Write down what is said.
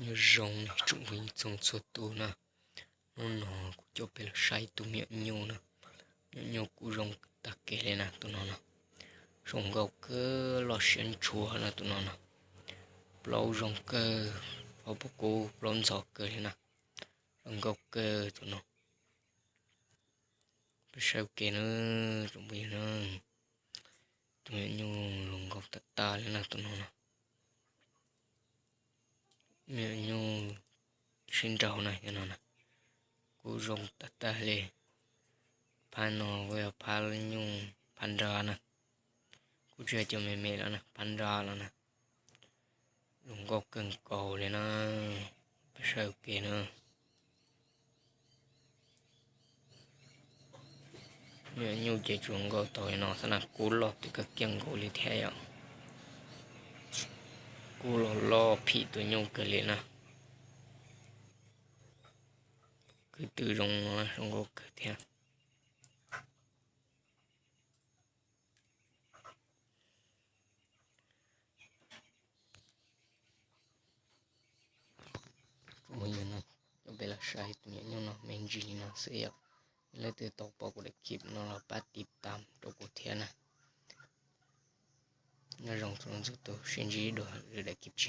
Nyob zoo tsoom phooj ywg txhua tus na, hnub no kuv coj peb los saib tus me nyuam nyuj na. Me nyuam nyuj kuj zoo tag kev li na tus no na. Zoo nkauj kawg, loj siab ntshua na tus no na. Plaub zoo kawg, plaub pob kub plaub ntxhov kawg li na. Zoo nkauj kawg tus no. Peb saib ua ke na, tsoom phooj ywg na. Tus me nyuam nyuj zoo nkauj tag tag li na tus no na. Me nyuam nyuj sib nraus na, no na, kuj zoo tag tag li. Phab no kuj yog phab nyuj phab nrab na, kuj tsis yog cov me me lawm na, phab nrab lawm na. Zoo nkauj kawg nkaus li na, peb saib ua ke na. Me nyuam nyuj ces tsuas nkauj tau li no xwb na, kub loj tiav kawg kiag nkaus li thiab yom. Kub loj loj phim tus nyuj kawg li na. Kwv tw zoo no zoo nkauj kawg thiab. Tsoom phooj ywg na, coj peb los saib tus me nyuam nyuj no me ntsis li no xwb yom. Yog leej twg tau pom kuv daim clip no los pab tiv tam rau kuv thiab na. Nyob zoo txhua leej txhua tus, sib ntsib dua lwm daim clip tshiab.